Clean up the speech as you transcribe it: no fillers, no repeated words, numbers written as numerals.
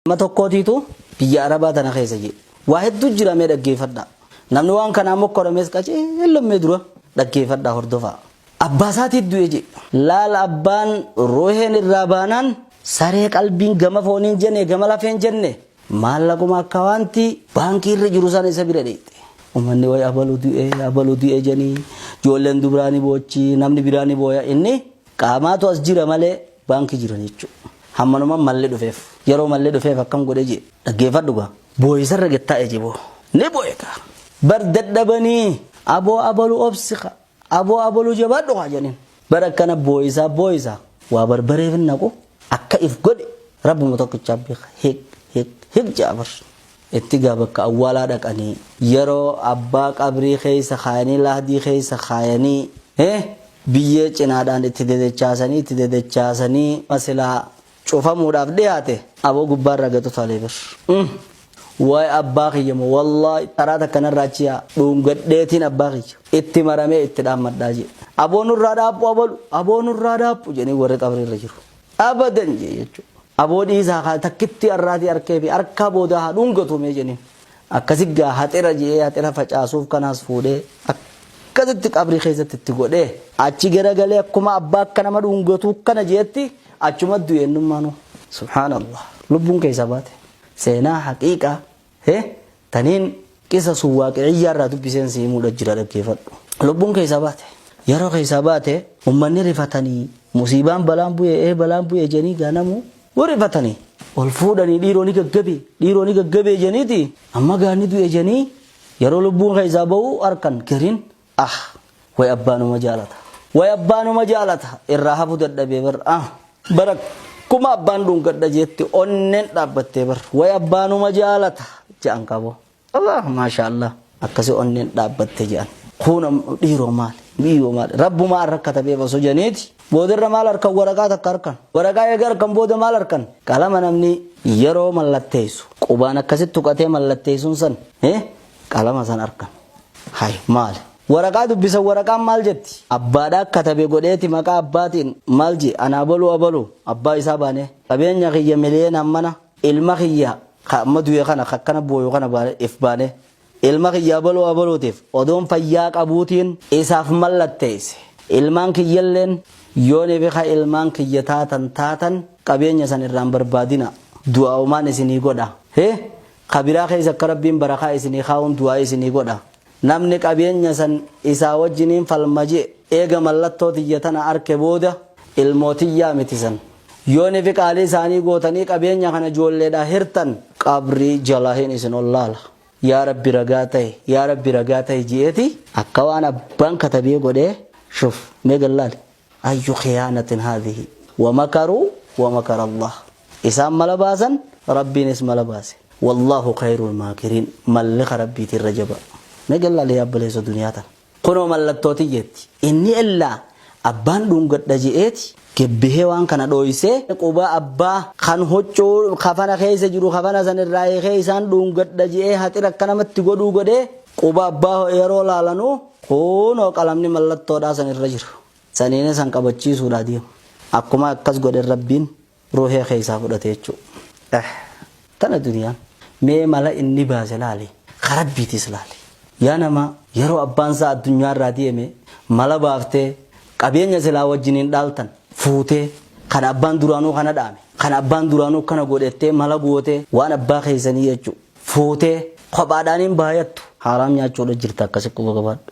Nama tokkootiitu biyya Arabaa tana keessa jee. Waa hedduu jira mee dhaggeeffadhaa. Namni waan kanaa mokkoramees qaceellommee dura dhaggeeffadhaa hordofaa. Abbaa isaatii du'e jee. Laal abbaan ruuheen irraa baanaan saree qalbiin gama fooniin jenne gama lafeen jenne maallaquma akka waanti baankii irra jiru sana isa bira dheeyxe. Uummanni wayi abalu du'e abalu du'e jedhanii ijoolleen dubiraa ni boochi namni biraa ni booya inni qaamaatu as jira malee baankii jiran jechuudha. Hammanuma malli dhufeef yeroo malli dhufeef akkam godhe jee dhaggeeffadhu gaa. Booyisarra gad taa'e jiboo ni booye kaa. Bar dadhabanii aboo abalu obsi kaa aboo abalu jabaadhu kaa jedhaniin. Bar akkana booyisaa booyisaa waa barbareef hin naqu akka if godhe rabbuma tokkichaa beeka hiq hiq hiq ja'a bar. Itti gaa bakka awwaalaa dhaqanii yeroo abbaa qabrii keessa kaayanii laahdii keessa kaayanii biyyee cinaadhaan itti dedechaasanii itti dedechaasanii silaa cufamuudhaaf dhiyaate aboo gubbaarraa gad utaalee bir. Waay abbaa kiyya moo wallaahi taraa takka narraa achi yaa dhuungadheetiin abbaa kiyya itti maramee itti dhaammadhaa jee. Aboo nurraa dhaaphu abalu aboo nurraa dhaaphu jedhanii warri qabrii irra jiru. Abadan jee jechuudha. Aboo dhiisaa kaa takkittii arraatii arkee fi arkaa boodaa haa dhungatu mee jedheen. Akkasi gaa haxira je'ee haxira facaasuuf kanaas fuudhee akkasitti qabrii keessatti itti godhee achi garagalee akkuma abbaa akka nama dhungatuu kana je'etti achuma du'e ennummaanuu. Subhaanallah. Lubbuun keessaa baate. Seenaa haqiiqaa he taniin qisasu waaqiciyyaa irraa dubbiseen si himuudha jira dhaggeeffadhu. Lubbuun keessaa baate. Yeroo keessaa baate ummanni rifatanii musiibaan balaan bu'e ee balaan bu'e jedhanii gaanamu rifatanii ol fuudhanii dhiiroo ni gaggabe dhiiroo ni gaggabe jedhaniiti amma gaanni du'e jedhanii yeroo lubbuun keessaa ba'u harkan gariin ah way abbaanuma jaalata way abbaanuma jaalata irraa hafu dadhabee bar ah bara kuma abbaan dhungadha jetti onneen dhaabbattee bar way abbaanuma jaalata jedhan qabo Allah maasha Allah akkasi onneen dhaabbatte jedhan kun dhiiroo maali dhiiroo maali rabbumaa harka katabee osoo janiiti boodarra maal harkan waraqaa takka harkan waraqaa eega harkan booda maal harkan qalama namni yeroo mallatteessu qubaan akkasitti tuqatee mallatteessuun san qalama san harkan Hay maali? Waraqaa dubbisan waraqaan maal jetti? Abbaadhaa katabe godheeti maqaa abbaatiin maal je ana abaluu abaluu abbaa isaa baanee qabeenya kiyya miliyoonaan mana ilma kiyya ka amma du'e kana ka akkana booyu kana baane if baanee ilma kiyya abaluu abaluutiif odoon fayyaa qabuutiin isaaf mallatteesse ilmaan kiyyalleen yoonii fi ka ilmaan kiyya taatan taatan qabeenya san irraan barbaadina du'aa'umaan isinii godha hee Ka biraa keessa akka Rabbiin barakaa isinii kaa'uun du'aa'ii isinii godha. Namni qabeenya san isaa wajjiniin falma je'e eega mallattoo tiyya tana arke booda ilmoo tiyyaa miti san. Yoo nifi qaalii isaanii gootanii qabeenya kana joolleedhaa hirtan qabrii jalaahin isin ol laala. Yaa Rabbi ragaa tahi, yaa Rabbi ragaa tahi je'eeti akka waan abbaan katabee godhee shuf mee gad laali. Ayyu khiyaanatin haadhihi wa makaruu wa makara Allah. Isaan mala baasan Rabbiinis mala baase. Wallaahu khayrul maakiriin malli ka Rabbiiti irra jaba. Mee gallaali yaa obboleessa duniyaa tana. Kunoo mallattoo tiyyeetti. Inni ellaa abbaan dhungadha je'eeti gebbihee waan kana dhooysee quba abbaa kan huccuu kafana keessa jiru kafana san irraa hiikee isaan dhungadha je'ee haxira akka namatti godhuu godhee quba abbaa yeroo laalanuu kunoo qalamni mallattoodhaa san irra jira. Saniin san qabachiisuudhaa deema. Akkuma akkas godhe Rabbiin ruuhee keessaa fudhate jechuudha. Tana duniyaan. Mee mala inni baase laali. Ka Rabbiitis laali. Yaa nama yeroo abbaan isaa addunyaarraa deeme mala baaftee qabeenya silaa wajjiniin dhaaltan fuutee kan abbaan duraanuu kana dhaame kan abbaan duraanuu kana godhettee mala gootee waan abbaa keessanii jechuudha. Fuutee kophaadhaaniin baay'attu haaraam nyaachuudha jirta akkasi quba qabaadhu.